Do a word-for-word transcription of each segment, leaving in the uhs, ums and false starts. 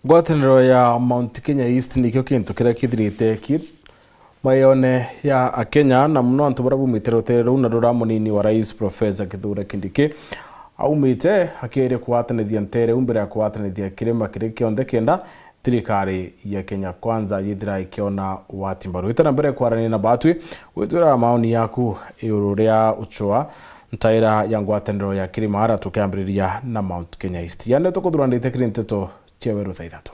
Ngwataniro ya Mount Kenya East nikio kintu kiria kithirite ki mayone ya Akenya, na muno antu baria bumite rutere ruu na ruria munini wa rais Professor Kithure Kindiki aumite, akiria kugwatanithia ntere iu mbere ya kugwatanithia kirima kiri kionthe kenda thirikari ya Kenya Kwanza yithira ikiona ugwati mbaru. Ita na mbere kwarania na batwi, gwitwira maoni yaku iguru ria ucwa ntaira ya ngwataniro ya kirima ara tukiambiriria na Mount Kenya East. Yane tukuthurandite kiri nteto cia weru thaa ithatu.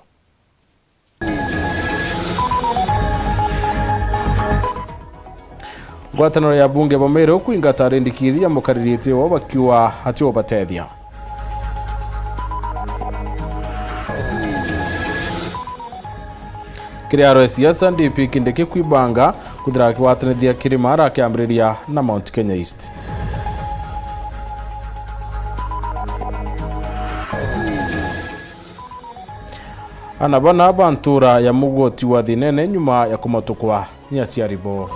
Ngwataniro ya bunge ba Meru kwingata rindikiri ya mukariri iti wao bakiuga ati ubatethia. Kiri aro ya siasa, D P Kindiki kwibanga kwithira akigwatanithia kirima ara akiambiriria na Mount Kenya East. Ana bana ba ntura ya mugoti wa Thinene nyuma ya kumatukwa ni aciari bo.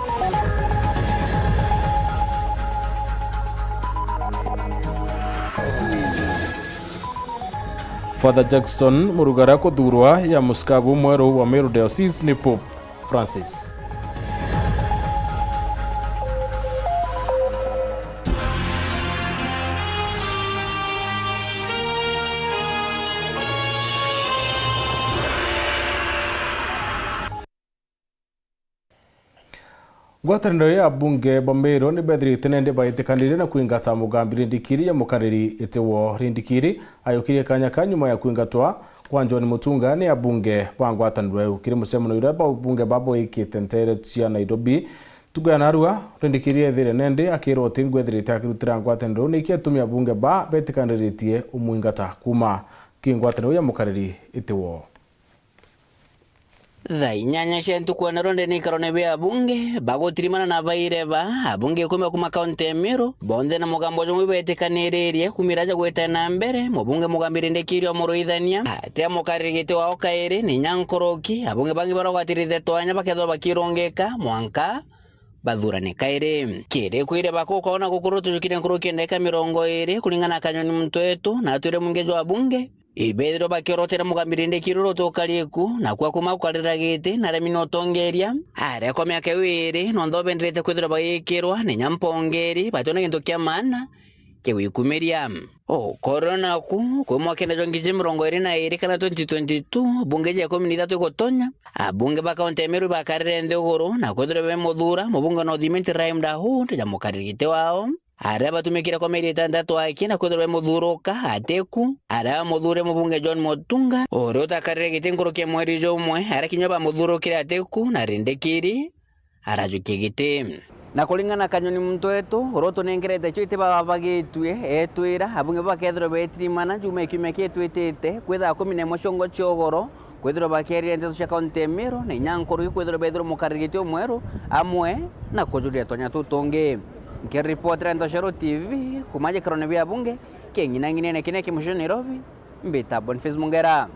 Father Jackson Murugara kuthurwa ya musikabu mweru wa Meru Diocese ni Pope Francis. Ngwataniro ya abunge ba Meru ni bethirite nende baitikanirie na kwingata mugambi rindikiri ya mukariri iti wao. Rindikiri ayukirie kanya ka nyuma ya kwingatwa kwa John Mutunga ni abunge ba ngwataniro iu. Kiri mucemanio uria abunge babo ikite ntere cia Nairobi ntuku ya narua, rindikiri ethire nende akirwa uti ngwethirite akirutira ngwataniro iu, niki atumi abunge ba betikaniritie umwingata kuma ki ngwataniro ya mukariri iti wao. Thaa inyanya cia ntuku ya naro ndene ikarone bia abunge bagutirimana na baire ba abunge ikumi kuma kaunti ya Meru, bonthe na mugambo jumwe betikaniririe kumira ja gwita na mbere. Mubunge mugambi rindikiri wa muruithania ati amukariri giti wao kairi ni nyankuruki. Abunge bangi barogwatiritie twanya bakethirwa bakirungika mwanka bathurane kairi. Kiri kwire bakuka ona gukuru tujukire nkuruki ya ndagika mirongo iri kuringana na Kanyoni Muntu Wetu na atwire mwingi jwa abunge. Ibethirwa bakiorotera mugambi rindikiri rutukari iku, na kwa kuma gukarira giti na remi na utongeria. Aria kwa miaka iu iri, nonthe ubenderete kwithirwa bagikirwa ni nya mpongeri, bationa gintu kia maana kia gwikumiria. Ukorwe naku, kwi mwakene jwa ngiri mirongo iri na iri kana twenty twenty-two, bunge ja ikumi na ithatu igutonya, abunge ba kaunti ya Meru bakarire nthiguru na kwithirwa bemuthura mubunge wa North Imenti Rahim Daud ja mukariri giti wao. Aria batumikire kwa mieri itantatu aki na kwithirwa bemuthuruka atiku, aria bamuthuure mubunge John Mutunga, uria utakarire giti nkuruki ya mweri jumwe, aria kinya bamuthurukire atiku na rindikiri arajukia giti. Na kuringana na Kanyoni Muntu Wetu, uria utunengerete cio iti baba bagitue, etwira abunge bakethirwa betirimana juma ya kiumia kitwitite, kwithaa kumi na imwe ciongo cia ugoro, kwithirwa bakierire nteto cia kaunti ya Meru, na inya nkuruki kwithirwa bethirwa mukariri giti umweru, amwe na kujuria twanya tutungi. Nkiripotera nteto cia Ruo T V kuma gikarone bia bunge kia ng'inang'inene kinene kia mucii Nairobi, mbita Boniface Mungera.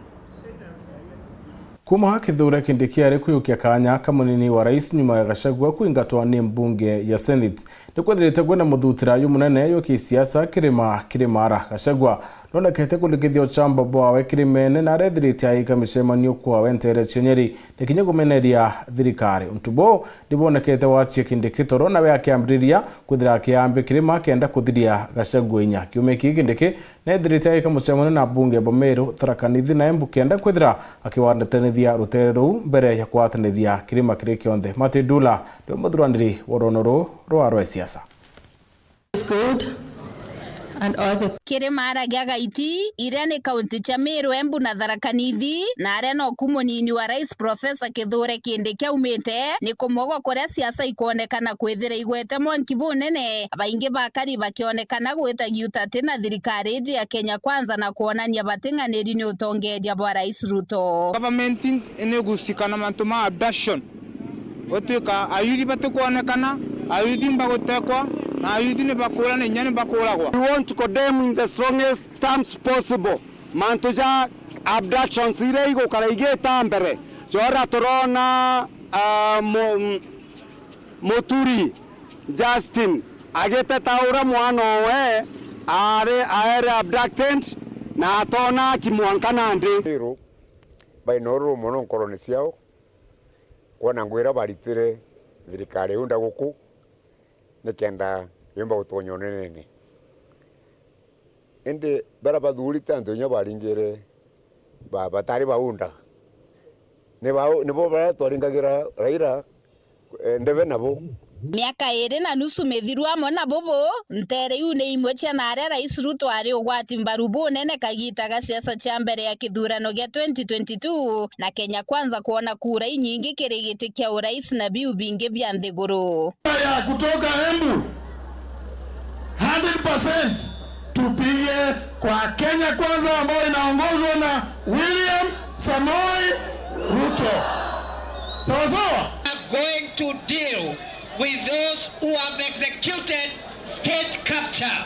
Kuma Kithure Kindiki ari kuyukia kanya ka munini wa rais nyuma ya Gachagua kwingatwa ni mbunge ya Senate, ni kwethirite kwina muthutira jumunene jwa kisiasa kirima kiri mara. Gachagua nonekete kurikithia uchamba bwawe kirimene na arethirite aika micemanio kwawe ntere cia Nyeri na kinya kumeneria thirikari. Untu buu nibwonekete wacia Kindiki toro, nawe akiambiriria kwithira akiambi kirima kenda kuthiria Gachagua inya. Kiumia kii Kindiki nethirite aika mucemanio na abunge ba Meru, Tharaka Nithi na Embu kenda kwithira akiwatanithia rutere ruu mbere ya kwatanithia kirima kiri kionthe. Martin Ndula niwe muthuraniri wa rono ruu rwa rwa siasa. Is good and all the Kirima aragia Gaiti, iria ni kaunti cia Meru, Embu na Tharaka Nithi, na aria noku munini wa rais Professor Kithure Kindiki aumite, ni kumwe gwa kuria siasa ikwonekana kwithira igwete mwanki bunene, baingi bakari bakionekana gwita giutati na thirikari iji ya Kenya Kwanza na kwonania bating'aniri ni utongeria bwa rais Ruto. Government ni igusika na mantu ma abduction. Gutwika ayuthi batikwonekana, ayuthi mbagutekwa, na ayuthi ni bakura na inya ni bakuragwa. We want to condemn in the strongest terms possible mantu ja abductions iria igukara igita mbere. Jora turona, ah, mu-, Muturi Justin agiteta uria mwana owe ari, aere abducted na atona aki mwanka nandi. Meru, Baina ururu mono nkorone ciao, kwona ngugi iria baritire thirikari iu ndaguku, nikenda yumba gutonya unenene. Indi baria bathurite antu inya baringire ba-, batari baunda. Ni bao, nibo baria twaringagira Raila, eh, ndebe nabo. Miaka iri na nusu mithiru amwe na bubu, nteere iu ni imwe cia naaria Rais Ruto ari ugwati mbaru bunene kagiita ga siasa cia mbere ya kithurano gia twenty twenty-two, na Kenya Kwanza kwona kura inyingi kiri giti kia urais na biu bingi bia nthiguru. Ya kutoka Embu, hundred percent tupige kwa Kenya Kwanza ambayo inaongozwa na William Samoei Ruto. Sawa sawa? Are going to deal with those who have executed state capture,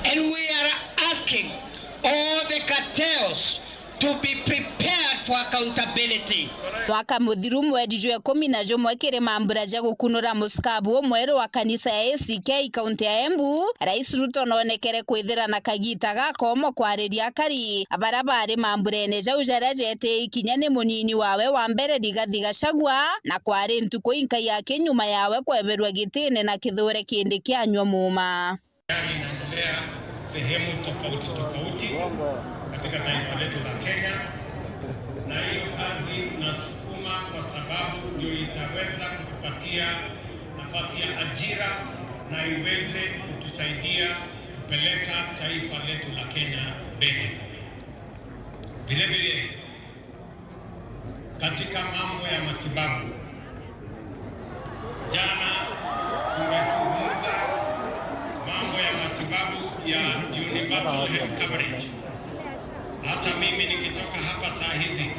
and we are asking all the cartels to be prepared for accountability. Mwaka muthiru, mweri jwa ikumi na jumwe, kiri mambura ja gukunura musikabu umweru wa kanisa ya A C K kaunti ya Embu, Rais Ruto noonekere kwithira na kagiita gakomo kwariria akari baria baari mamburene jau jaria jeetii ikinya ni munini wawe wa mbere Rigathi Gachagua, na kwari ntuku inkai yake nyuma yawe kweberua gitine na Kithure Kindiki anyua muuma. Tayari inaendelea sehemu tofauti tofauti katika taifa letu la Kenya, na hiyo kazi nasukuma kwa sababu ndio itaweza kutupatia nafasi ya ajira na iweze kutusaidia kupeleka taifa letu la Kenya mbele. Vile vile, katika mambo ya matibabu, jana tumezungumza mambo ya matibabu ya universal health coverage. Hata mimi nikitoka hapa saa hizi,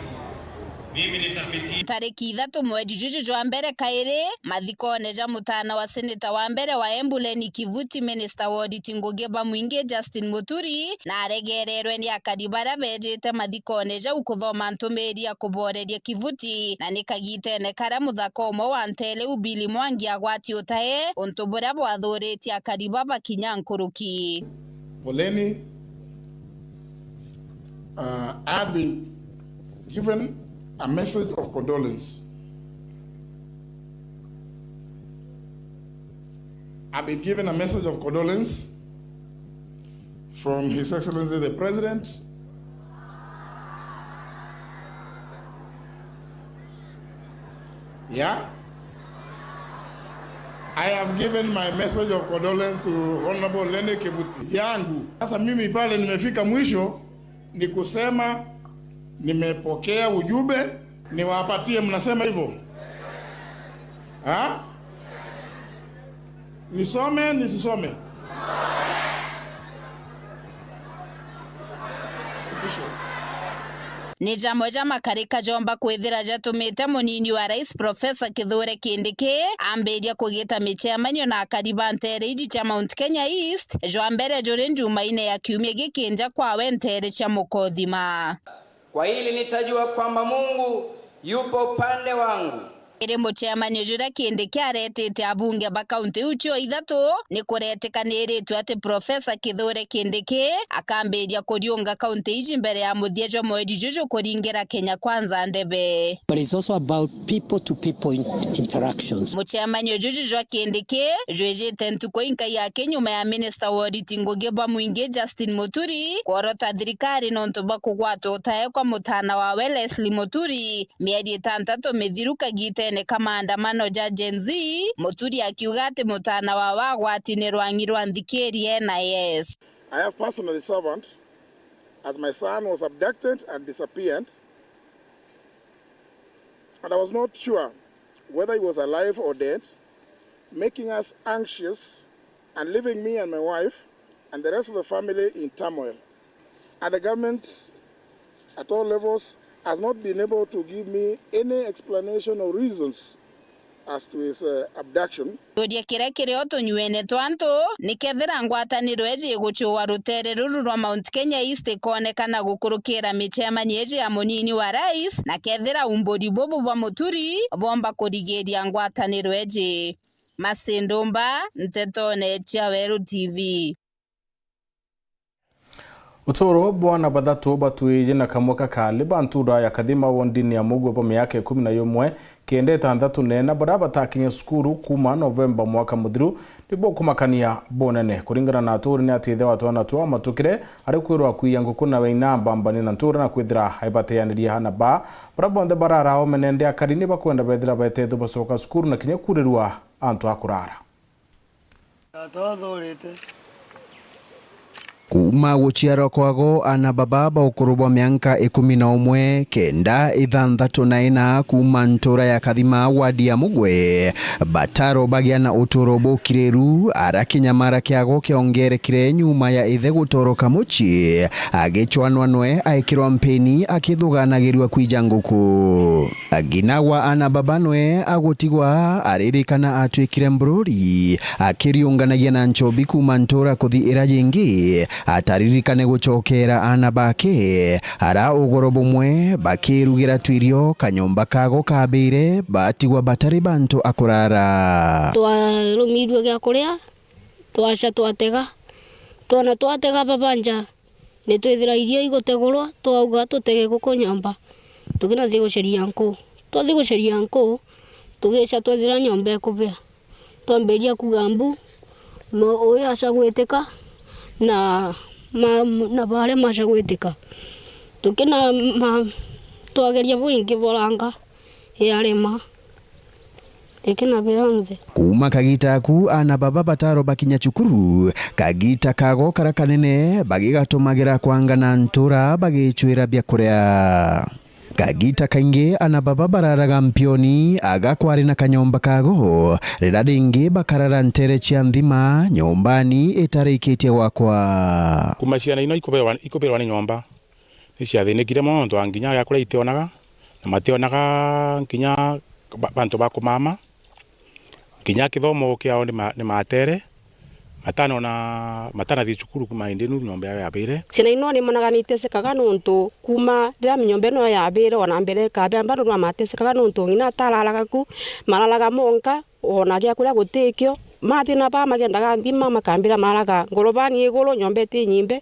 mimi nitapitia. Tariki ithatu mweri juju jwa mbere kairi, mathikone ja mutana wa seneta wa mbere wa Embu Lenny Kivuti, minister wa uriti ngugi bwa mwingi Justin Muturi, na aregererwe ni akari baria beejite mathikone jau kuthoma ntumiri ya kuboreria Kivuti, na ni kagitene karia muthaka umwe wa nteere u Billy Mwangi agwati utae, untu buria bwathuritie akari baba kinya nkuruki. Poleni, uh, I've been given a message of condolence. I've been given a message of condolence from His Excellency the President. Yeah? I have given my message of condolence to Honorable Lenny Kivuti. Yangu. Sasa mimi pale nimefika mwisho, ni kusema nimepokea ujumbe, niwapatie, mnasema hivyo? Ha? Nisome, nisisome? Ni jamwe ja makarika jomba kwithira jatumite munini wa rais Professor Kithure Kindiki ambiria kugita micemanio na akari ba nteere iji cia Mount Kenya East, jwa mbere juri Njumaine ya kiumia giki nja kwawe nteere cia Mukothima. Kwa hili nitajua kwamba Mungu yupo upande wangu. Iri mucemanio juria Kindiki aretite abunge ba kaunti iu cio ithatu, ni kuretikaniritue ati Professor Kithure Kindiki akambiria kuriunga kaunti iji mbere ya muthia jwa mweri juju kuringira Kenya Kwanza ndebe. But it's also about people to people in-, interactions. Mucemanio juju jwa Kindiki jwijite ntuku inkai yake nyuma ya minister wa uriti ngugi bwa mwingi Justin Muturi kworota thirikari nontu bwa kugwata utae kwa mutana wawe Leslie Muturi, mieri itantatu mithiru kagitene ka maandamano ja Gen Z, Muturi akiuga ati mutana wawe agwati ni rwangi rwa nthikiri N I S. I have personally suffered as my son was abducted and disappeared, and I was not sure whether he was alive or dead, making us anxious and leaving me and my wife and the rest of the family in turmoil. And the government at all levels has not been able to give me any explanation or reasons as to his, uh, abduction. Kiuria kiria kiri o tunyuene twa antu, ni kethira ngwataniro iji igucuua rutere ruru rwa Mount Kenya East ikoonekana gukurukira micemanio iji ya munini wa rais, na kethira umburi bubu bwa Muturi bwomba kurigiria ngwataniro iji. Mercy Ndumba, Ntetone cia Weru T V. Uturo bwa ana bathatu batwiji na kamwe kakali ba ntura ya Kathima wondini ya Mugwe ba miaka ikumi na yumwe kenda itantatu na ina, baria batakinye cukuru kuuma Novemba mwaka muthiru, ni bukumakania bunene. Kuringana na aturi, ni ati ithe wa twana tua amatukire ari kwirwa kwiya nguku na waina mbambani na ntura na kwithira aibateaniria ana ba, baria bonthe barara omene nde akari ni bakwenda bethira baetetwe bacoka cukuru na kinya kurirwa antu a kurara. Kuuma guciarwa kwago, ana baba ba ukuru bwa mianka ikumi na umwe, kenda, ithanthatu na ina kuuma ntura ya Kathima, wadi ya Mugwe, bataro bagia na uturo bukiriru, ara kinyamara kiago kiongerekire nyuma ya ithe gutoroka mucii, agicwanwa nwe aikirwa mpini akithuganagirua kwija nguku. Ngina wa ana baba nwe agutigwa aririkana atwikire mbururi, akiriunganagia na nchobi kuuma ntura kuthi ira yingi, ataririkane gucokera ana bake, ara ugoro bumwe bakirugira twirio kanyomba kago kabire, batigwa batari bantu a kurara. Twarumirue gia kuria, twaca twatega, twona twatega baba nja, ni twithira irio igutegurwa, twauga tutege guku nyomba, tukinathi guceria nku. Twathi guceria nku, tugica twethira nyomba ikubia. Twambiria kuga mbu, ma-, uyu aca gwitika, na ma-, na baria maca gwitika. Tukina ma-, twageria bwingi boranga, yarema. Ikina bionthe. Kuuma kagita aku, ana baba bataro bakinya cukuru, kagita kago kara kanene bagigatumagira kwangana ntura bagicwira bia kuria. Kagita kaingi ana baba bararaga mpioni, aga kwari na kanyomba kago, rira ringi bakarara ntere cia nthima nyombani itarikitie gwakwa. Kuuma ciana ino ikubirwa, ikubirwa ni nyomba, ni ciathinikire mono nontu wa nginya gia kuria itionaga, na mationaga nginya ba-, bantu ba kumama. Nginya kithomo kiao ni ma-, ni matere, matanona, matanathi cukuru kuuma indi nu nyomba yao yabire. Ciana ino ni monaga ni itesekaga nontu kuuma riria nyomba ino yabire, ona mbere ikabia, bado no matesekaga nontu ng'ina atararaga ku, mararaga monka, ona gia kuria gutikio. Mathina baa magendaga nthima, makambira maraga ngorobani iguru, nyomba iti nyimbe,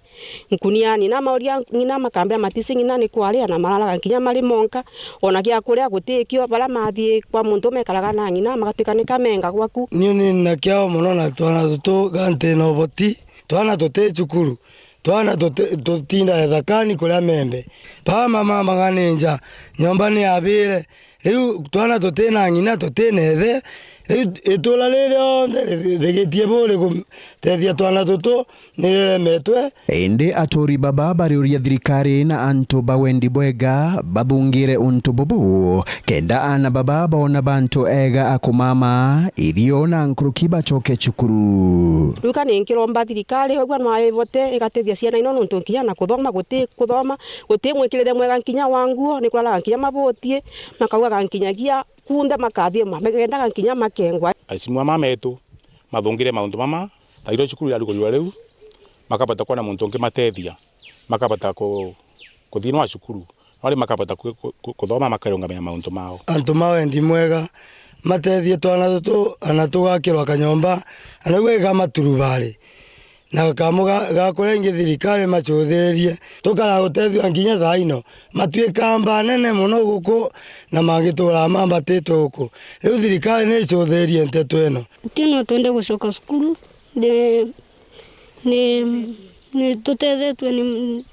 nkuniani. Na mauria ng'ina, makambira matisi ng'ina ni kwaria, na mararaga nkinya mari monka, ona gia kuria gutikio. Baria mathii kwa muntu mekaraga na ng'ina, magatuika ni kamenga gwaku. Niu ni na kiao mono na twana tutu ga nti na uboti, twana tuti cukuru, twana tuti-, tutinda ithakani kuria membe. Baa mama mang'ani nja, nyomba ni yabire, riu twana tuti na ng'ina, tuti na ithe, riu itura riri rionthe ri-, rigitie buri gutethia twana tutu ni riremetwe. Indi aturi baba bariuria thirikari na antu ba wendi bwega bathungire untu bubu, kenda ana baba boona bantu ega a kumama, irio na nkuruki bacoke cukuru. Riu ka ni nkiromba thirikari, wegua no aivote igatethia ciana ino nontu nkinya na kuthoma guti kuthoma, guti mwikirire mwega nkinya wa nguo, ni kuraraga nkinya mabuti, makaugaga nkinyagia kunthe makathie ma-, magendaga nkinya makengwa. Acimu a mama etu mathungire mauntu mama, ta irio cukuru irarugurua riu, makabota kwona muntu ungimatethia, makabota ku-, kuthii nwa cukuru, no ri makabota ku-, ku-, ku-, kuthoma makarungamia mauntu mao. Antu ma wendi mwega matethie twana tutu, ana tugakirwa kanyomba, ana gwe ga maturubari. Na kamu ga, ga kuria ingi thirikari macuthiririe, tukara gutethua nginya thaa ino. Matuika mba nene mono guku na mangitura mambatitwe guku. Riu thirikari ni icuthiririe nteto ino. Ti no twende gucoka cukuru, ni, ni, ni tutethetue ni,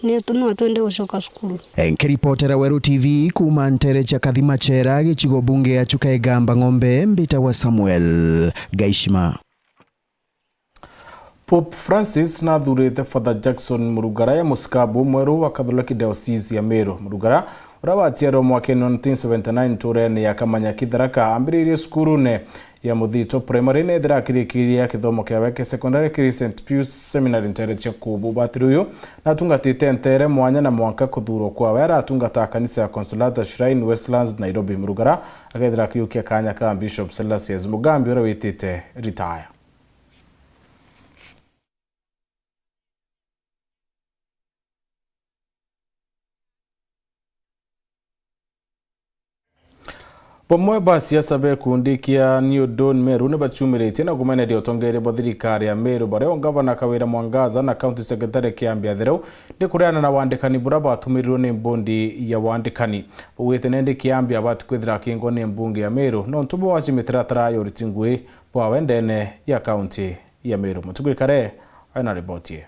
ni tu-, no twende gucoka cukuru. Nkiripotera Weru T V kuuma ntere cia Kathima Chera, gicigo bunge ya Chuka Igamba Ng'ombe, mbitagwa Samuel Gaishima. Pope Francis nathurite Father Jackson Murugara ya Musikabu mweru wa Catholic Diocese ya Meru. Murugara, uria waciarwe mwakene nineteen seventy-nine nturene ya Kamanyaki, Tharaka, ambiririe cukurune ya Muthito Primary, na ethira akirikiria kithomo kiawe kia secondary kiri Saint Pius Seminary ntere cia Kubu. Batiri uyu natungatite ntere mwanya na mwanka kuthurwa kwawe, aratungata kanisa ya Consolata Shrine Westlands, Nairobi. Murugara akethira akiukia kanya ka Bishop Celasius Mugambi uria witite ritaya. Bamwe ba siasa ba gikundi kia New Dawn Meru ni baciumiritie na kumeneria utongeria bwa thirikari ya Meru, baria o Ngavana Kawira Mwangaza na County Secretary Kiambi Atheru ni kureana na wandikani buria batumirirwe ni mbondi ya wandikani. Baugite nindi Kiambi abati kwithira akingwa ni mbunge ya Meru nontu bwa waci mitaratara ya uriti ngui bwawe ndene ya kaunti ya Meru. Mutuku Ikare aina riboti ii.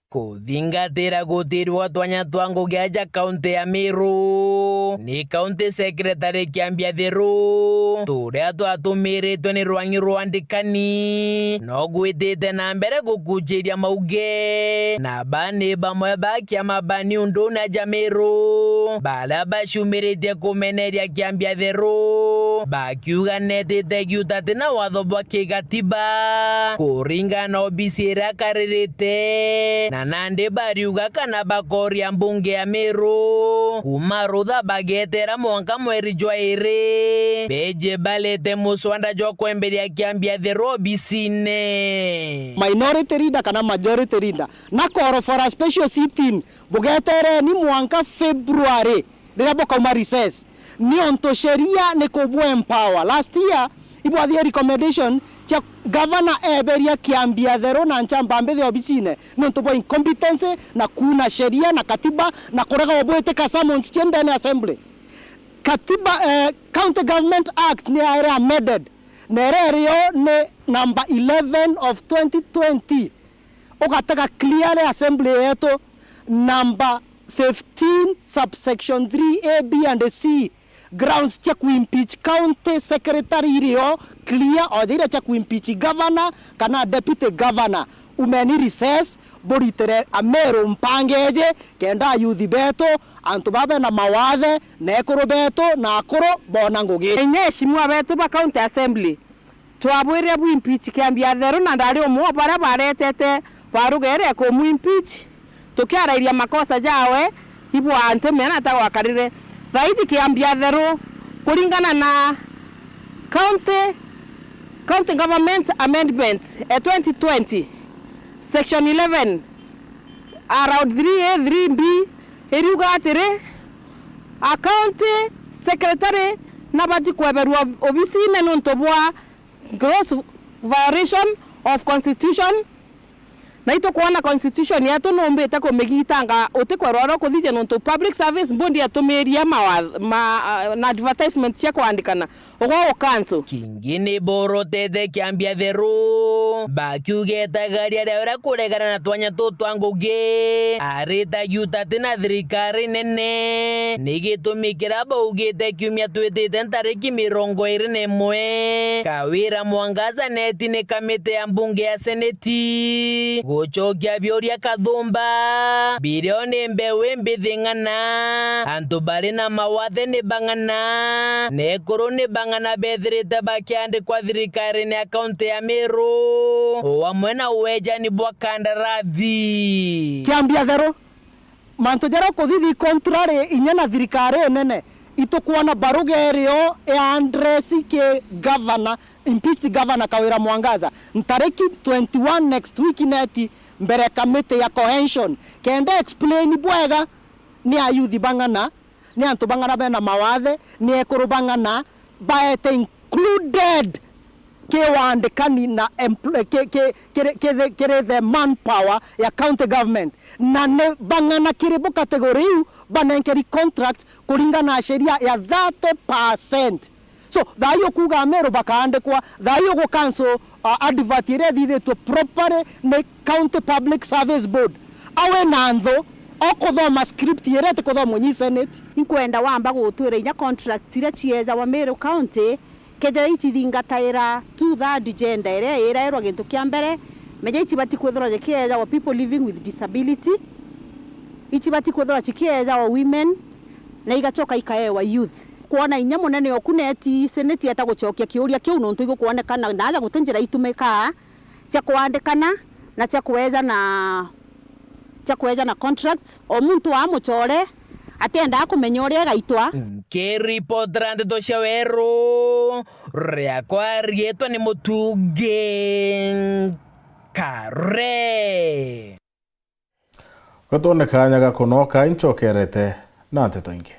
Kuthingatira gutirwa twanya twa ngugi aja kaunti ya Meru, ni County Secretary Kiambi Atheru, turia twatumiritwe ni rwang'i rwa ndikani, no gwitite na mbere gukuchiria mauge, na ba ni bamwe ba kiama ba New Dawn aja Meru, baria baciumiritie kumeneria Kiambi Atheru, bakiuga netite giuta tina watho bwa kigatiba, kuringana na obisi iria akaririte, na nandi bariuga kana bakoria mbunge ya Meru kuuma rutha bagetera mwanka mweri jwa iri, beje balete muswanda jwa kwemberia Kiambi Atheru obisine. Minority leader kana majority leader na call for a special sit-in, bugetereni mwanka February riria bukauma recess, niuntu sheria ni kubu empower. Last year, ibwathire recommendation cia governor eberia Kiambi Atheru na Nchamba Mbithi obisine niuntu bwa incompetency na kuuna sheria na katiba na kurega ubwitika summons cia ndene assembly. Katiba, eh, County Government Act ni yaere amended, na iria irio ni number eleven of twenty twenty. Ugatega clearly assembly yetu number fifteen subsection three A, B and C, grounds cia kuimpeach county secretary irio clear, oja iria cia kuimpeach governor kana deputy governor. Umeni recess, buritire Ameru mpangeje, kenda ayuthi betu, antu baba bena mawathe, na ekuru betu na akuru bona ngugi. Inya eshimiwa betu ba county assembly, twabwirire bu impeach Kiambi Atheru, na ndari umwe wa baria baretete barugere kumu impeach, tukiarairia makosa jawe, ibwa antu mena ta gwakarire. Thaiji Kiambi Atheru, kuringana na county, County Government Amendment e twenty twenty, section eleven, around three A, three B, iriuga atiri, a county secretary nabati kweberua obisine nontu bwa gross violation of constitution, na itukwona constitution yetu numbite kumigitanga utikwerwa uria ukuthithia nontu public service board yatumiria mawa-, ma, na advertisement cia kwandikana ugwa ukanso. Kingi ni borotete Kiambi Atheru bakiuga itagaria riawe ria kuregana na twanya tutu twa ngugi arita giuta tina thirikari nene ni gitumi kiria baugite kiumia twitite ntariki mirongo iri na imwe, Kawira Mwangaza neti ni kamiti ya mbunge ya seneti gucokia biuria kathumba birio ni mbeu imbithi ng'ana, antu bari na mawathe ni bang'ana, na ekuru ni bang'ana bethirite bakiandikwa thirikarine ya kaunti ya Meru, o amwe na uejani bwa kandarathi. Kiambi Atheru, mantu jaria ukuthithia contrary inya na thirikari inene, itukwona baruga irio ya address ki governor, impeached governor Kawira Mwangaza, ntariki twenty-one next week neti mbere ya kamiti ya cohesion, kenda explain bwega ni ayuthi bang'ana, ni antu bang'ana bena mawathe, ni ekuru bang'ana baete included ki wandikani na empl-, ki, ki, kiri, kiri, kiri the manpower ya county government, na ni bang'ana kiri bo category iu banenkeri contract kuringana na sheria ya thirty percent. So, thaa ii ukuuga Ameru bakaandikwa, thaa ii ugu cancel, uh, advert iria ithithitwe properly ni County Public Service Board. Awe na nthu, okuthoma script iria itikuthomwa nyi Senate. Inkwenda wamba gutwira inya contracts iria ciejawa Meru County, keja itithingataira two-third gender iria iraerwa gintu kia mbere, meja itibati kwithirwa jikiejawa people living with disability, itibati kwithirwa cikiejawa women, na igacoka ikaewa youth. Kwona inya munene oku neti Senate eta gucokia kiuria kiu, nontu igukwonekana na aja guti njira itumikaa cia kwandikana na cia kweja na, cia kweja na contracts. O muntu wa mucore atiendaa kumenya uria igaitwa. Nkiripotera ndeto cia weru, riakwa riitwa ni Mutungi Kare. Gatwone kaanya ga kunoka, incokerete na nteto ingi.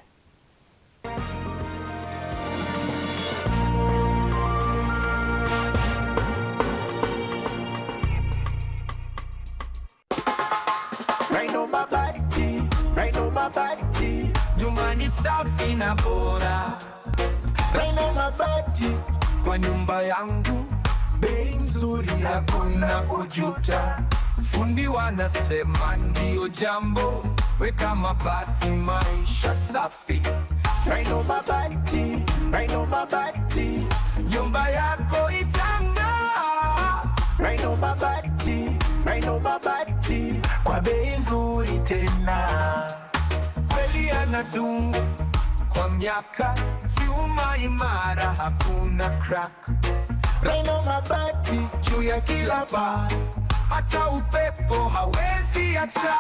Safi na bora. Rhino Mabati kwa nyumba yangu, bei nzuri, hakuna kujuta. Fundi wanasema ndio jambo, weka mabati, maisha safi. Rhino Mabati, Rhino Mabati, nyumba yako itang'aa. Rhino Mabati, Rhino Mabati, kwa bei nzuri tena. Kweli yanadumu kwa miaka, vyuma imara, hakuna crack. Rhino Mabati juu ya kila paa, hata upepo hawezi acha.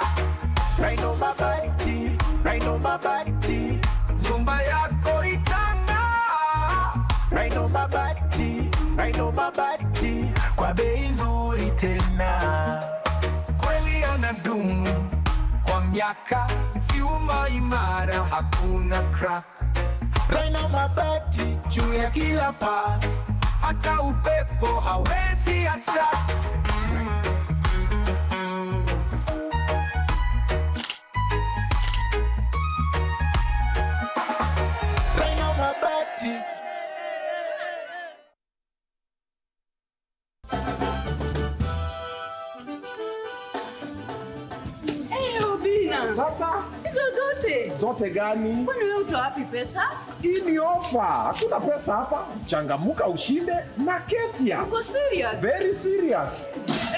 Rhino Mabati, Rhino Mabati, nyumba yako itang'aa. Rhino Mabati, Rhino Mabati, kwa bei nzuri tena. Kweli yanadumu kwa miaka, vyuma imara, hakuna crack. Rhino Mabati juu ya kila paa, hata upepo hawezi acha. Rhino Mabati. Hey, Obina. Sasa? Hizo zote? Zote gani? Kwani wewe utoa wapi pesa? Hii ni ofa. Hakuna pesa hapa. Changamuka ushinde na Ketias. Uko serious? Very serious.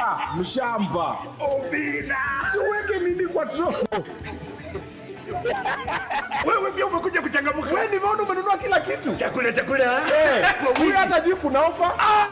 Ah, mshamba. Obina. Si uweke nini kwa tro- Wewe pia umekuja kuchangamuka. Wewe nimeona umenunua kila kitu. Chakula, chakula. Eh, kwa huyu wingi. Hata juu kuna ofa. Ah!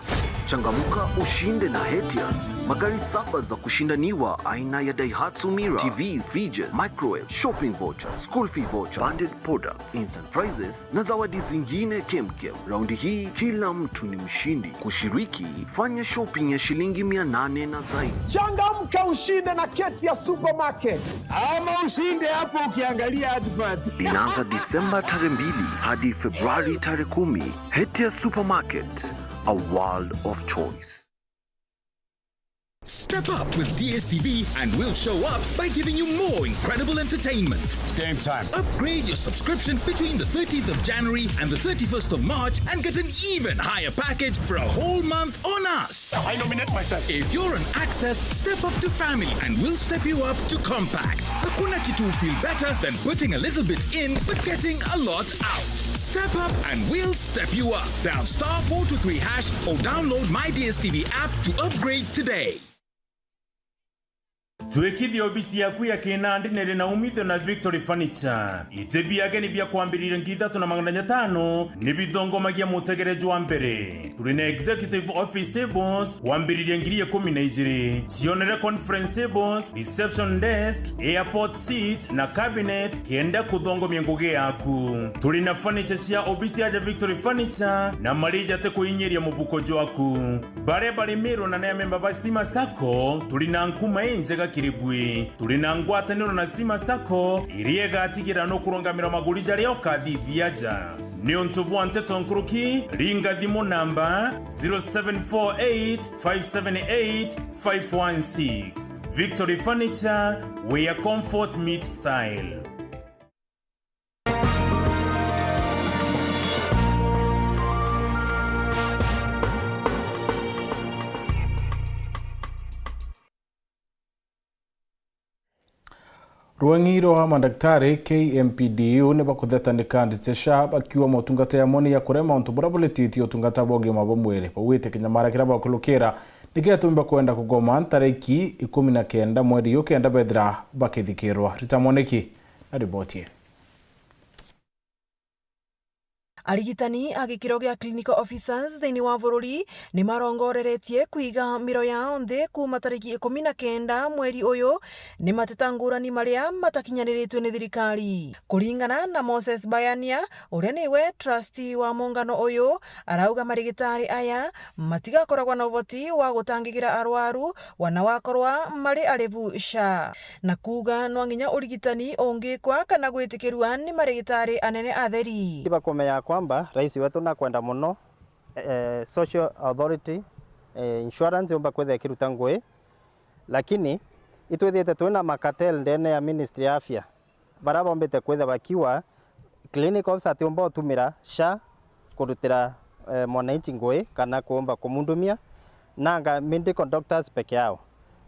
Changamuka ushinde na Hetias. Magari saba za kushindaniwa aina ya Daihatsu Mira, T V, fridges, microwave, shopping voucher, school fee voucher, bundled products, instant prizes na zawadi zingine kemkem. Raundi hii kila mtu ni mshindi. Kushiriki, fanya shopping ya shilingi mia nane na zaidi. Changamka ushinde na Ketias Supermarket. Ama ushinde hapo ukiangalia advert. Inaanza Disemba tarehe mbili hadi Februari tarehe kumi. Hetias Supermarket, a world of choice. Step up with D S T V and we'll show up by giving you more incredible entertainment. It's game time. Upgrade your subscription between the thirteenth of January and the thirty-first of March and get an even higher package for a whole month on us. I nominate myself. If you're on Access, step up to Family and we'll step you up to Compact. Hakuna kitu feel better than putting a little bit in but getting a lot out. Step up and we'll step you up. Dial star four two three hash or download My D S T V app to upgrade today. Twikithia obisi yaku ya Kinandi niri na umithio na Victory Furniture. Iti bia ageni bia kwambiriria ngiri ithatu na magana jatano ni bithongomagia mutegere jwa mbere. Turi na executive office tables kwambiriria ngiri ikumi na ijiri. Cionere conference tables, reception desk, airport seat na cabinet kenda kuthongomia ngugi yaku. Turi na furniture cia obisi aja Victory Furniture na marija ti kuinyiria mubuko jwaku. Baria bari Meru na ni amemba ba Stima Sacco, turi na nkuma injega kiri bwi. Turi na ngwataniro na Stima Sacco, iria igatigira nukurungamira maguri jaria ukathithia aja. Niuntu bwa nteto nkuruki, ringa thimu namba zero seven four eight five seven eight five one six. Victory Furniture, where comfort meets style. Rwang'i rwa mandagitari, K M P D U, ni bakutheta ni kandi cia SHA, bakiuga motungata yamo ni ya kurema untu buria burititie utungata bwa ugima bwa mwiri. Bauite kinyamara kiria bakurukira ni giatumi bakwenda kugoma ntariki ikumi na kenda mweri uyu kenda bethira bakithikirwa. Rita Mwaniki na riboti ii. Arigitani a gikiro gia clinical officers thiini wa bururi ni marongoreretie kwiga miro yao nthi kuuma tariki ikumi na kenda mweri uyu, ni mateta ngurani maria matakinyaniritue ni thirikari. Kuringana na Moses Bayania, uria niwe trustee wa muungano uyu, arauga marigitari aya matigakoragwa na uvoti wa gutangigira arwaru wana wakorwa mari aribu SHA, na kuuga no nginya urigitani ungikwa kana gwitikirua ni marigitari anene atheri. Bakumenya ya kwamba rais wetu nakwenda muno, eh, social authority, eh, insurance yumba kwithia ikiruta ngui, lakini itwithiite twina macartel ndene ya ministry ya afya, baria bombite kwithia bakiuga Clinic officer atiumba utumira SHA kurutira, eh, mwananchi ngui kana kuumba kumundumia, nanga medical doctors peke yao.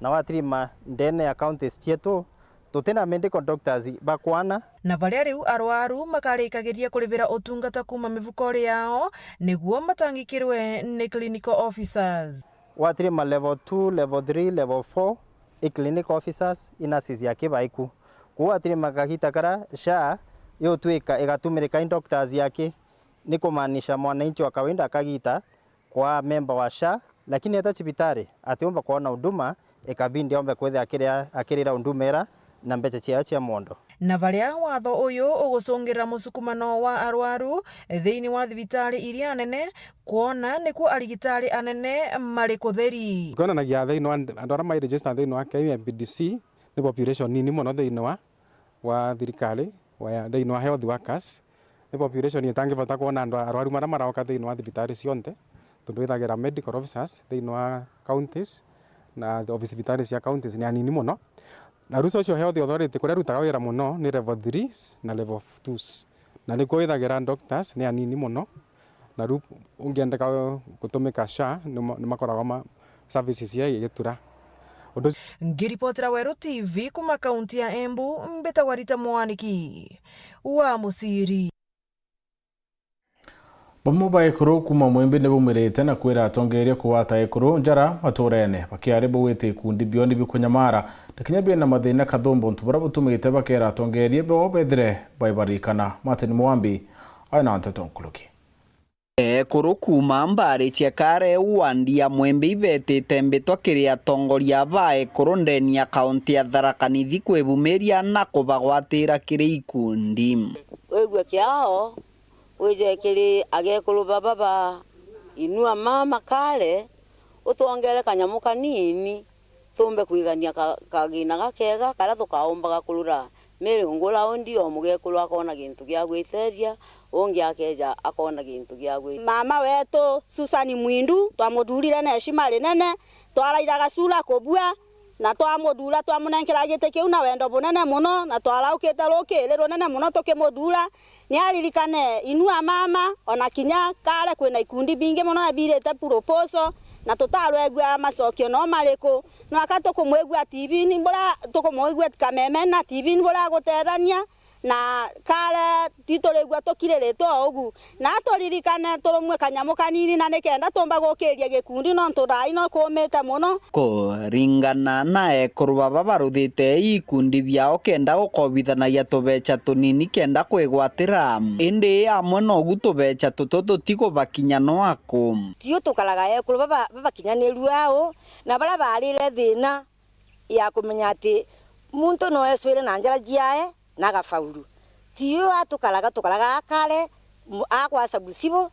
Na watirima ndene ya counties cietu, tutina medical doctors bakwana. Na baria riu arwaru makarikagiria kuribira utungata kuuma mifukori yao, niguo matangikirwe ni clinical officers. Watirima level two, level three, level four, i clinic officers, i nurses aki baiku. Kwou watirima kagita kara SHA iutwika igatumirika i doctors aki, ni kumaanisha mwananchi wa kawaida akagita kwa memba wa SHA, lakini eta cibitari atiumba kwona huduma, ikabindi ombe kwithia akiria, akirira huduma ira na mbeca ciayo cia mondo. Na baria watho uyu ugucungirira musukumano wa arwaru thiini wa thibitari iria nene, kwona nikuo arigitari anene mari kutheri. Kwonanagia thiini wa andu aria mai register thiini wa K M P D C, ni population nini mono thiini wa, wa thirikari, wa, thiini wa health workers. Ni population itangibota kwona andu arwaru maria maroka thiini wa thibitari cionthe, tondu ithagira medical officers thiini wa counties na thibitari cia counties ni anini mono. Na riu social health authority kuria rutaga wira mono ni level threes na level twos. Na nikuo withagira doctors ni anini mono. Na riu ungiendeka gutumika SHA, nima-, nimakoragwa ma services cia igitura. Undu Ngiripotera Weru T V kuma kaunti ya Embu, mbitagwa Rita Mwaniki wa Muciri. Bamwe ba ekuru kuuma Mwimbi ni baumirite na kwira atongeeria kugwata ekuru njara matuurene, bakiari bauite ikundi bio ni bikunyamara, na kinya bina mathina kathumba, untu buria butumite bakeera atongeeria bao bethire baibarikana. Martin Mwambi aina nteto nkuruki. Ekuru kuuma mbaari cia Kare wandi ya Mwimbi ibetite mbitwa kiri atongoria ba ekuru ndeni ya kaunti ya Tharaka Nithi kwibumiria na kubagwatira kiri ikundi. Wigua kiao, wije kiri agekuru baba ba Inua Mama Kare, utwongere kanyamu kanini, tumbe kwigania ka-, kagina gakega karia tukaumbaga kurura mirungu raundi, o mugekuru akona gintu gia gwitethia, ungi akeja akona gintu gia gwi-. Mama wetu Susan Mwindu, twamuthurire na heshima rinene, twaraira gacura kubua, na twamuthura, twamunenkera giti kiu na wendo bunene mono, na twaraukite rukiri runene mono tukimuthura. Ni aririkane Inua Mama, ona kinya Kare kwina ikundi bingi mono na birite proposal, na tutarwegua macokio no mariku. Nwaka tukumwigua T V-ini buria, tukumwigua Kameme na T V-ini buria agutethania, na Kare ti turigua tukiririte o ugu. Na aturirikane turumwe kanyamu kanini, na nikenda tumba gukiria gikundi, nontu thaa ino kuumite mono. Kuringana na ekuru baba baruthite ikundi biao kenda gukobithanagia tubecha tunini kenda kwigwatira. Indi amwe nogu tubecha tutu tutigubakinya no aku. Tiu tukaraga ekuru baba, babakinyanirua au, na baria baarire thina ya kumenya ati muntu no eswire na njara ciae na agafaulu. Tiu atukaraga, tukaraga a Kare, mu-, a kwa Sabusibo,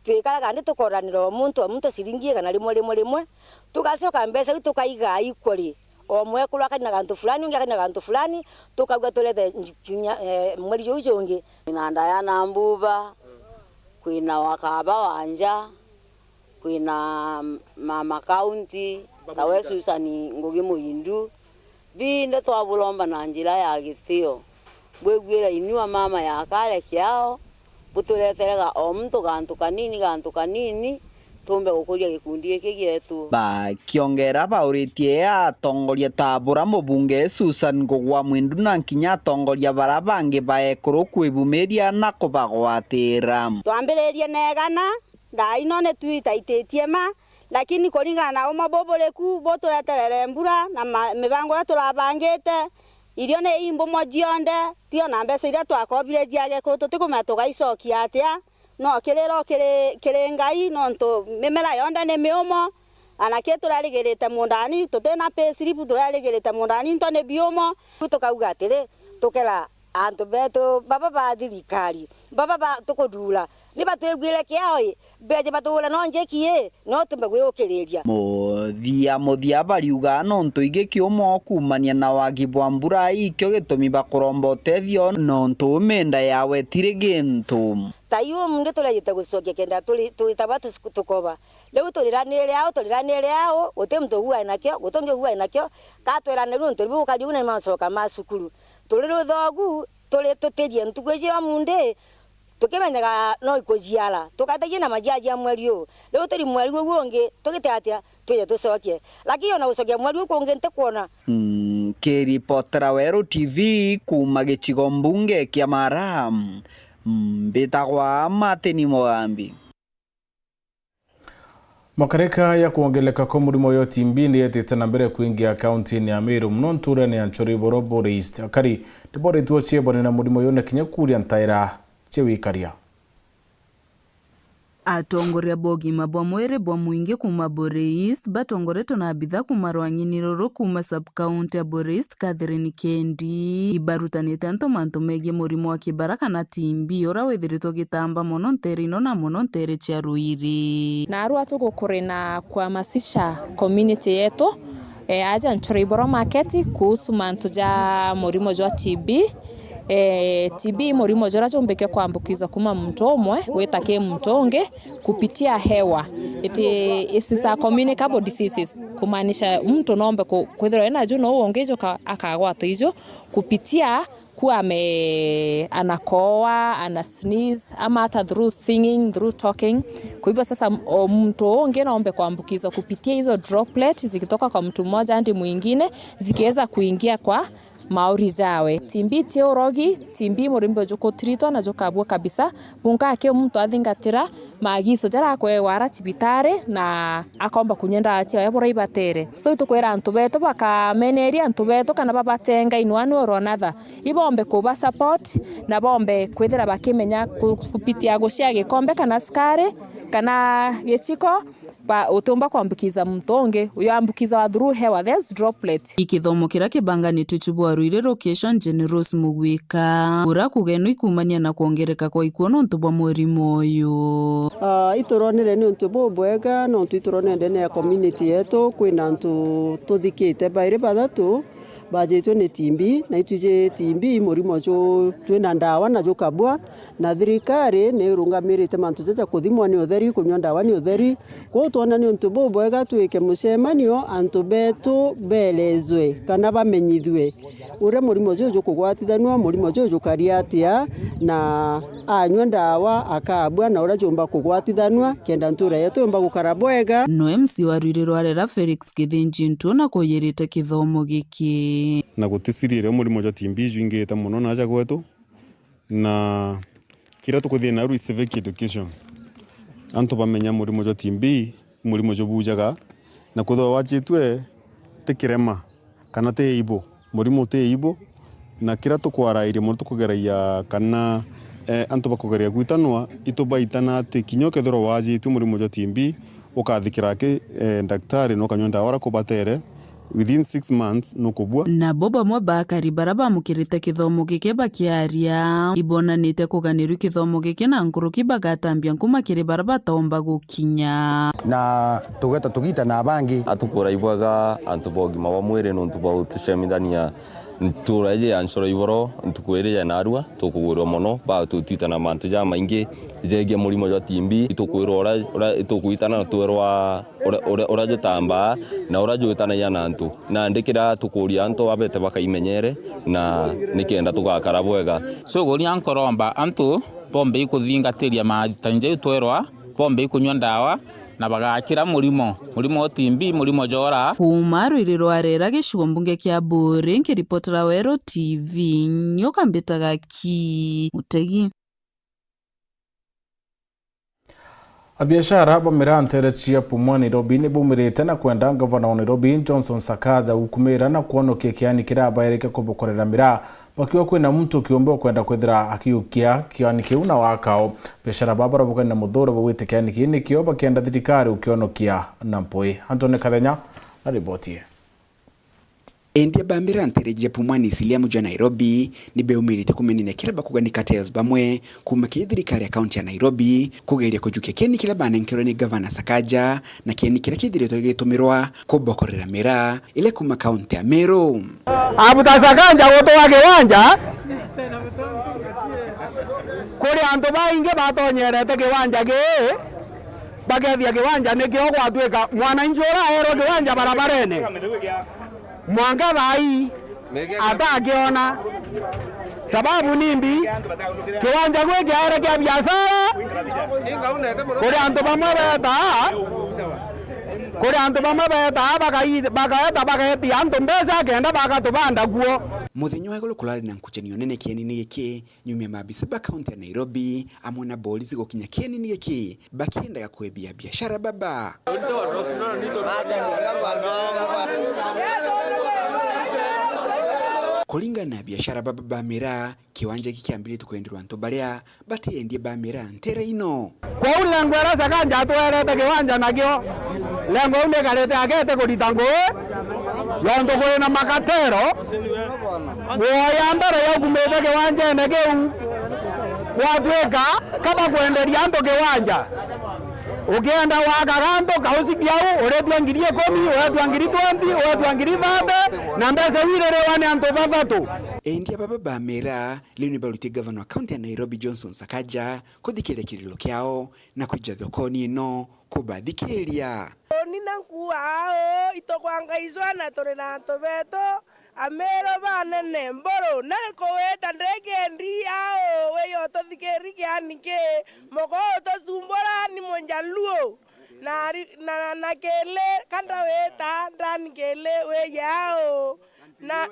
twikaraga ndi tukoranira o muntu o muntu ciringi igana rimwe, rimwe, rimwe, tugacoka mbeca iu tukaiga equally. O mwekuru akari na gantu fulani, ungi akari na gantu fulani, tukauga turethe nju-, kiumia, eh, mweri juu jungi. Kwina Diana Mbuba, kwina Wakaba Wanja, kwina Mama County, tawe Susan Ngugi Muindu. Binde twabulomba na njira ya gitio. Bwiguire Inua Mama ya Kare kiao, butureterega o muntu gantu kanini, gantu kanini, tumbe gukuria gikundi giki gietu. Bakiongera bauritie atongoria ta bura mubunge Susan Ngugi wa Mwindu na kinya atongoria bara bangi ba ekuru kwibumiria na kubagwatira. Twambiririe na igana, thaa ino ni twitaititie ma, lakini kuringana na uma buburiku butureterere mbura na ma-, mibango iria turabangite, irio ni imbumwa cionthe, tio na mbeca iria twakobire cia gikuru, tutikumenya tugaicokia atia. No kiriro kiri, kiri Ngai, nontu mimera yonthe ni miumo, ana ki turerigirite mundani, tutina payslip, turerigirite mundani, into ni biumo. Riu tukauga atiri, tukera antu betu baba ba thirikari, baba ba tukuthura, ni batwiguire kiao ii, beje batugure no njiki ii, no tumbe gwiukiriria. Muthia muthia bariuga nontu ingi kiumo kuumania na wagi bwa mbura ikio gitumi bakuromba utethio nontu minda yawe tiri gintu. Ta iu muntu turejite gucokia kenda turi, twitagwa tukoba. Riu turiranire au, turiranire au, guti muntu uguae nakio, guti ungi uguae nakio, ka twerane riu untu biu ukari ugu na ni macoka ma cukuru. Turi ruthogu, turi tutirie ntuku iji ya Monday, tukimenyaga no ikujiara, tukatagia na majiaji ya mweri uu. Riu turi mweri uu ungi, tugite atia? Twije tucokie. Lakini ona gucokia mweri uu kungi ntikwona. Nkiripotera Weru T V kuuma gicigo mbunge kia Mara, mbitagwa Martin Mugambi. Makareka ya kwongereka kwa murimo uyu wa T B ni yetite na mbere kwingia kaunti-ini ya Meru, muno nturene ya Nchoriboro, Buuri East. Akari ni boritwe ciebone na murimo uyu na kinya kuria ntaira cia wikaria. Atongoria ba ugima bwa mwiri bwa mwingi kuuma Buuri East batongoretwe na abitha kuuma rwang'ini ruru kuuma sub-county ya Buuri East, Catherine Kendi, ibarutanite antu mantu megii murimo wa kibara kana T B, uria withiritwe ugitamba mono nteere ino na mono nteere cia ruiri. Naarua tugukuri na kuhamasisha community yetu, eh, aja Nchoriboro market kuhusu mantu ja murimo jwa T B. Eh, T B i murimo juria jumbike kwambukizwa kuuma muntu umwe gwita ki muntu ungi kupitia hewa. It, it is a communicable diseases, kumaanisha muntu noombe ku-, kwithirwa ena ju na uu ungi juka akagwatwa iju kupitia kuwa ame-, anakohoa, ana sneeze, ama hata through singing, through talking. Kwa hivyo sasa, m-, o mtu ungi naombe kuambukizwa kupitia hizo droplet zikitoka kwa mtu mmoja hadi mwingine, zikiweza kuingia kwa mauri jawe. T B ti urogi, T B murimo jukutiritwa na jukabua kabisa. Bunka aki muntu athingatira maagizo jaria akwewa ara cibitari na akomba kunyua ndawa ciawe buria ibatere. So, itukwira antu betu bakameneria antu betu kana babatenga in one way or another. Ibombe kuba support na bombe kwithira bakimenya ku-, kupitia gucia gikombe kana sukari kana gichiko, ba-, utiumba kwambukiza muntu ungi, uyu ambukizawa through hewa, there's droplet. I kithomo kiria kibanganitwe Chubu wa Ruiri Location, Jane Rose Mugwika, uria kugenwa ikumania na kwongereka kwa ikuo nontu bwa murimo uyu. Ah, ituronire ni untu bubwega, nontu ituronire ndene ya community yetu kwina antu tuthikite bairi bathatu bajitwe ni T B, na itwiji T B i murimo ju-, jwina ndawa na jukabua, na thirikari ni irungamirite mantu jaja kuthimwa ni utheri, kunywa ndawa ni utheri. Kwou twona ni untu bubwega twike mucemanio, antu betu beelezwe kana bamenyithue uria murimo juju jukugwatithanua, murimo juju jukaria atia, na anywa ndawa akabua na uria jumba kugwatithanua, kenda ntura yetu yumba gukara bwega. No M C wa Ruiri rwa Rera Felix Kithinji Ntuo na kuyirite kithomo giki. Na guti siri iria murimo jwa T B jwingite mono na aja gwetu, na kiria tukuthithia naru is civic education. Antu bamenya murimo jwa T B, murimo jubujaga, na kwithirwa wajitue ti kirema kana ti aibu. Murimo ti aibu, na kiria tukwarairia mono tukugeragia kana, eh, antu bakugeria gwitanwa, itubaitana ati kinya ukethirwa wajitue murimo jwa T B, ukathikira aki, eh, daktari na ukanywa ndawa uria kubatere, within six months nukubua. Nabo bamwe ba akari baria bamukirite kithomo giki bakiaria, ibonanite kuganirua kithomo giki na nkuruki bagatambia nkuma kiri baria bataumba gukinya. Na tugeta tugita na bangi. Atukura ibwega antu ba ugima bwa mwiri nontu bwa utucemithania ntura iji ya Nchoriboro ntuku iri ya narua, tukugwirwa mono, ba tutwitana mantu jamaingi jegie murimo jwa T B, itukwirwa uria, uria itukwitana na twerwa uria, uria, uria jutambaa na uria jwitanagia na antu. Nandi kiria tukuria antu babete bakaimenyere na nikenda tugakara bwega. Cuguria nkoromba antu bombe ikuthingatiria maritani jau twerwa, bombe ikunywa ndawa na bagakira murimo, murimo wa T B, murimo jora. Kuuma Ruiri rwa Rera gicigo mbunge kia Buuri, nkiripotera Weru T V, nyoka mbitaga ki Mutegi. Abiashara ba miraa nteere cia Pumwani Nairobi ni baumirite na kwenda ngavana wa Nairobi Johnson Sakaja gukumira na kwonokia kiani kiria baerike kubokorera miraa, bakiuga kwina muntu kiumbe ukwenda kwithira akiukia kiani kiu na wakao. Biashara baba barabugania na muthuro baugite kiani kiu nikio bakienda thirikari gukionokia na mpui. Anthony Kathenya na riboti ii. Endia ba miraa nteere cia Pumwani Isiliamu jwa Nairobi ni beumirite kumenania kiria bakuga ni cartels bamwe kuuma kiri thirikari ya kaunti ya Nairobi kugeria kujukia kieni kiria banenkerwe ni Gavana Sakaja, na kieni kiria kithiritwe gigitumirwa kubokorera miraa iria kuuma kaunti ya Meru. Abuta Sakaja gutuga kiwanja, kuri antu baingi batonyerete kiwanja gii, bakethia kiwanja nikio gwatuika mwananchi uria aerwe kiwanja barabarene. Mwanka thaa ii atakiona. Sababu nimbi? Kiwanja gwi kiaere kia biashara, kuri antu bamwe betaa, kuri antu bamwe betaa bakai-, bakaeta bagetia antu mbeca kenda bagatubanda kuo. Muthenya wa iguru kurari na nkucanio nene kienini giki, nyuma ya maabisa ba kaunti ya Nairobi amwe na borisi gukinya kienini giki bakiendaga kwebia biashara baba. Kuringana na biashara baba ba miraa, kiwanja giki kiambiritie kwenderwa antu baria batiendie ba miraa ntere ino. Kwou lengo iria Sakaja atwerete kiwanja nakio, lengo iu nikarite agete kurita ngui, yontu kuri na makatero. Nguo ya mbere yaugumite kiwanjene kiu, gwatuika kaba kwenderia antu kiwanja. Ukienda waka gantu kausi kiau, uretua ngiri ikumi, uretua ngiri twenty, uretua ngiri thirty, na mbeca iu iririwa ni antu bathatu. Endia baba ba miraa riu ni barutie gavana wa kaunti ya Nairobi Johnson Sakaja kuthikiria kiriro kiao na kwija thokoni ino kubathikiria. Uni na nkua ao, itukwanga icwa na turi na antu betu, Amiru banene, mburu, na kuwita ndikendi ao, wiyo tuthikiri kiani ki, moko utucumbura ni Munjaluo, na ri-, na, na kili, ka ndawita ndani kili, wiye ao, na,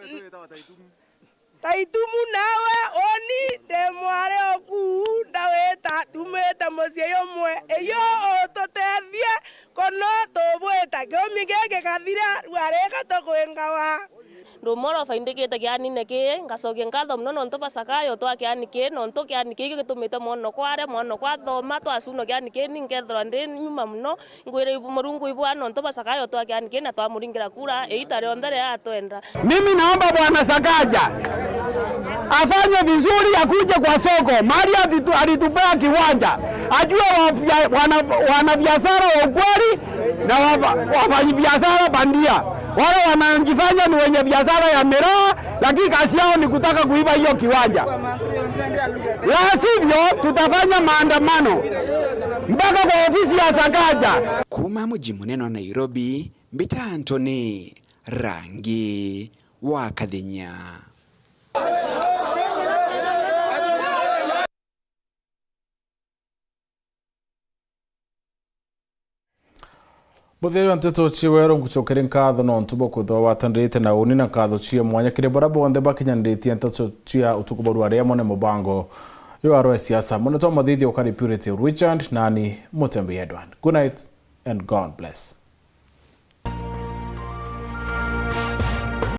Taitumu nawe, uni ndi mwari oku, ndawita, tumite mucii jumwe, iyo ututethie, kono tubwita, kiumi giki gikathira, rwarika tukwingawa. Ndumoro faindikite kianine kii, ngacokia nkatho mono nontu bwa Sakayo twa kiani kii, nontu kiani kii gigitumite mwanokwa aria, mwanokwa athoma, twacunwa kiani kii, ni nkethirwa ndi nyuma mono, Ngwire ibu-, Murungu ibwa nontu bwa Sakayo twa kiani kii na twamuringira kura iita rionthe riria atwenda. Mimi naomba Bwana Sakaja afanye vizuri, akuje kwa soko, mahali alitu-, alitupea kiwanja. Ajue wafia-, wana-, wanabiashara wa ukweli na wafa-, wafanyibiashara bandia. Wale wanajifanya ni wenye biashara ya miraa, lakini kazi yao ni kutaka kuiba hiyo kiwanja. La sivyo, tutafanya maandamano mpaka kwa ofisi ya Sakaja. Kuuma muji munene wa Nairobi, mbita Anthony Rangi wa Kathenya. Muthia jwa nteto cia weru, ngucokeria nkatho nontu bwa kwithirwa watanirite na uni, na nkatho cia mwanya kiri baria bonthe bakinyanitie nteto cia utuku bwa rwaria mone mubango jwa rwa siasa. Munene twa mathithio ukari Purity Richard, nani Mutembi Edward. Good night and God bless.